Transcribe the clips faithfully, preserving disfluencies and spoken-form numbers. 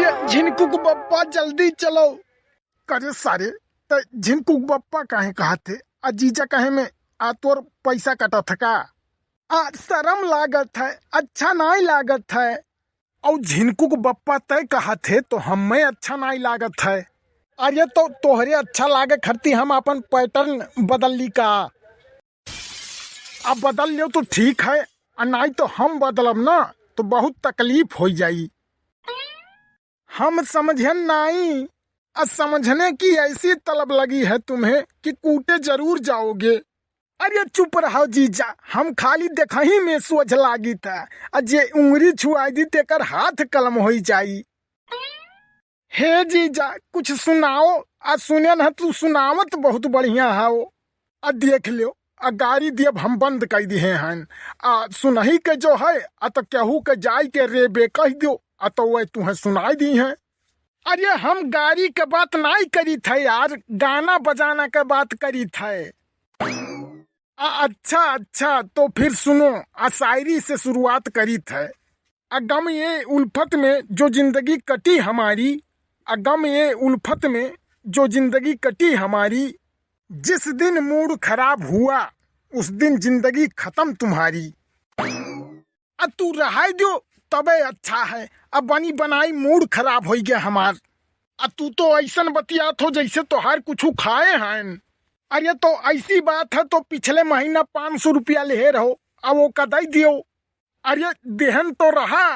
झिनकुक बप्पा, जल्दी चलो। करे सारे, त झिनकुक बप्पा काहे कहत हे? आ जीजा कहे में आ तोर पैसा कटत ह का? आ शरम लागत है, अच्छा नाई लागत है। औ झिनकुक बप्पा तय कहत हे तो हमें अच्छा नाई लागत है। अरे तो तोहरे अच्छा लागे खरती हम अपन pattern बदल ली का? अब बदल लेव तो ठीक है, आ नाई तो हम बदलब ना तो बहुत तकलीफ होइ जाई। हम समझेन नाई, आ समझने की ऐसी तलब लगी है तुम्हें कि कूटे जरूर जाओगे। अरे चुप रहो जीजा, हम खाली देखही में सोझ लागित है, आ जे उंगरी छुआई दी तेकर हाथ कलम होई जाई। हे जीजा, कुछ सुनाओ, आ सुनेन ह तू सुनावत बहुत बढ़िया हौ। आ देख ल्यो, आ गारी दियब हम बंद कइ दिहे हन। आ सुनही के जो है, आ त केहू के जाई के रे बे कहि द्यो, आ त वह तुहें सुनाई दिहे। अरे हम गारी के बात नाई करित है यार, गाना बजाना के बात करित है। आ, अच्छा, अच्छा, तो फिर सुनो, आ शायरी से शुरुआत करित है। आ गम ये उल्फत में जो जिंदगी कटी हमारी, आ गम ये उल्फत में जो जिंदगी कटी हमारी, जिस दिन मूड खराब हुआ, उस दिन जिंदगी खत्म तुम्हारी। आ तू रहाई द्यो, तबे अच्छा है। अब बनी बनाई मूड खराब होई गया हमार। आ तू तो ऐसन बतियात हो जैसे तोहार कुछ खाए हैं। अरे तो ऐसी बात है तो पिछले महीना पाँच सौ रुपया लेहे रहो, आ वो का दई दियो। अरे देहन तो रहा।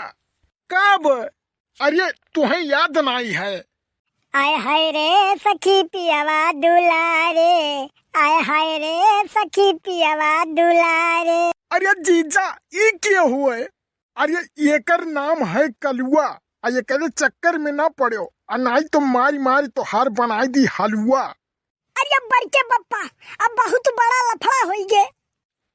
कब? अरे तुहें याद नाई है। आय हाय रे सखी पियवा दुलारे, आय हाय रे सखी पियवा दुलारे। अरे जीजा, ई के हुए? अरे एकर नाम है कलुआ, आ एकरे चक्कर में ना पड़ो, आ नाई तो मारी मारी तोहार बनाई दी हलुआ। अरे बड़के बप्पा, अब बहुत बड़ा लफड़ा होई गे।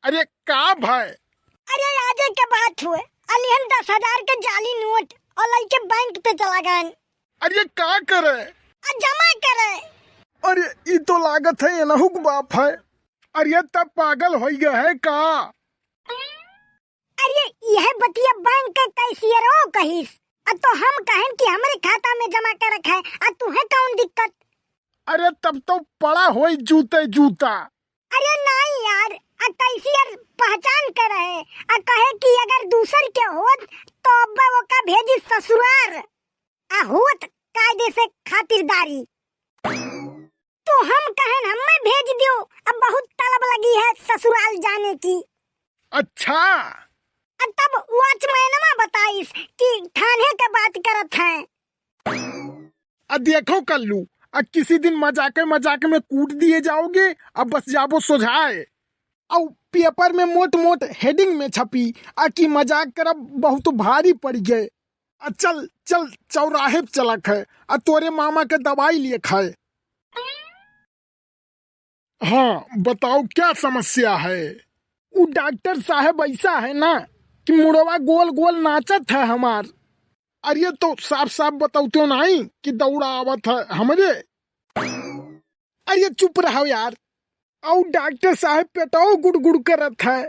अरे का भाई? अरे आजे के बात हुए, अलिहन दस हजार के जाली नोट और लइके बैंक पे चला गए। अरे का करे? आ जमा करे। अरे ई तो लागत है एनहुक बाप है। अरे तब पागल होई गए है का? अरे यह बतिया बैंक के कैशियरो कहिस। आ तो हम कहन कि हमरे खाता में जमा कर रखा है, आ तुहे कौन दिक्कत? अरे तब तो पड़ा होई जूते जूता। अरे नाई यार, आ कैशियर पहचान के रहे, आ कहे कि अगर दूसर के होत तो अब्बा ओका भेजी ससुरार, आ होत कायदे से खातिरदारी। तो हम कहन हमें भेज दियो, अब बहुत तलब लगी है ससुराल जाने की। अच्छा। आ तब वॉचमैनमा बताइस कि थाने के बात करत हैं। आ देखो कल्लू, आ किसी दिन मजाके मजाक में कूट दिए जाओगे, अब बस जाबो सोझाए। औ पेपर में मोट मोट हेडिंग में छपी, आ कि मजाक करब बहुत भारी पड़ गए। आ चल चल, चौराहे पे चलक है, आ तोरे मामा के दवाई लिए खाए। हाँ बताओ क्या समस्या है? उ डॉक्टर साहब ऐसा है ना कि मुड़वा गोल गोल नाचत है हमार। अरे तो साफ साफ बताओ तो नाई कि दौड़ा आवत है हमरे। अरे चुप रहो यार। औ डॉक्टर साहब पेटो गुड़गुड़ करत है।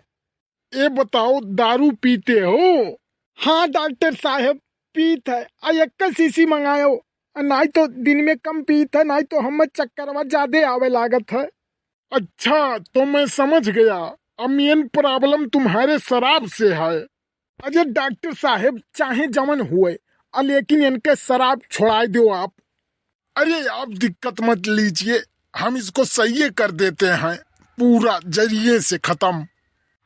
ए बताओ दारू पीते हो? हाँ डॉक्टर साहब पीत है। आ एक शीशी मंगायो। आ नाई तो दिन में कम पीत है, नाई तो हमें चक्करवा ज्यादा आवे लागत है। अच्छा तो मैं समझ गया, अब मेन प्रॉब्लम तुम्हारे शराब से है। अरे डॉक्टर साहब चाहे जवन हुए, आ लेकिन इनके शराब छोड़ाई दो आप। अरे आप दिक्कत मत लीजिए, हम इसको सही कर देते हैं, पूरा जरिए से खत्म।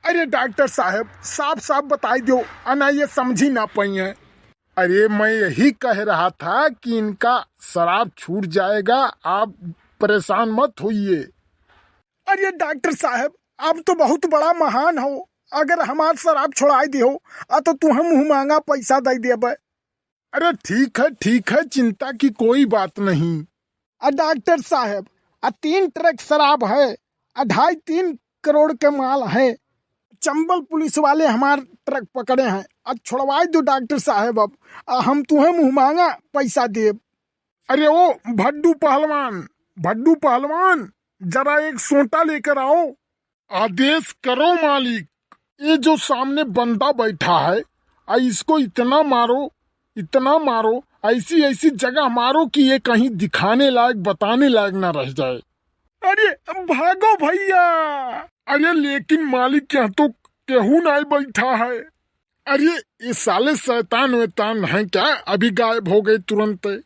अरे डॉक्टर साहब साफ साफ बताई दो, अना ये समझी ना पाई है। अरे मैं यही कह रहा था कि इनका शराब छूट जाएगा, आप परेशान मत होइए। अरे डॉक्टर साहब, आप तो बहुत बड़ा महान हो, अगर हमार शराब छोड़ाई दियो, आ तो तुहें मुँह मांगा पैसा दे देबे। अरे ठीक है, ठीक है, चिंता की कोई बात नहीं। आ डॉक्टर साहब, आ तीन ट्रक शराब है, अढ़ाई तीन करोड़ के माल है। चंबल पुलिस वाले हमार ट्रक पकड़े हैं, आ छोड़वाई दो डॉक्टर साहब, अब आ हम तुहें मुँह मांगा पैसा देब। अरे ओ भड्डू पहलवान, भड्डू पहलवान, जरा एक सोटा लेकर आओ। आदेश करो मालिक। ये जो सामने बंदा बैठा है, आ इसको इतना मारो, इतना मारो, ऐसी ऐसी जगह मारो कि ये कहीं दिखाने लायक, बताने लायक ना रह जाए। अरे भागो भैया। अरे लेकिन मालिक, यहाँ तो केहू नाहीं बैठा है। अरे ये साले शैतान वैतान हैं क्या? अभी गायब हो गए तुरंत।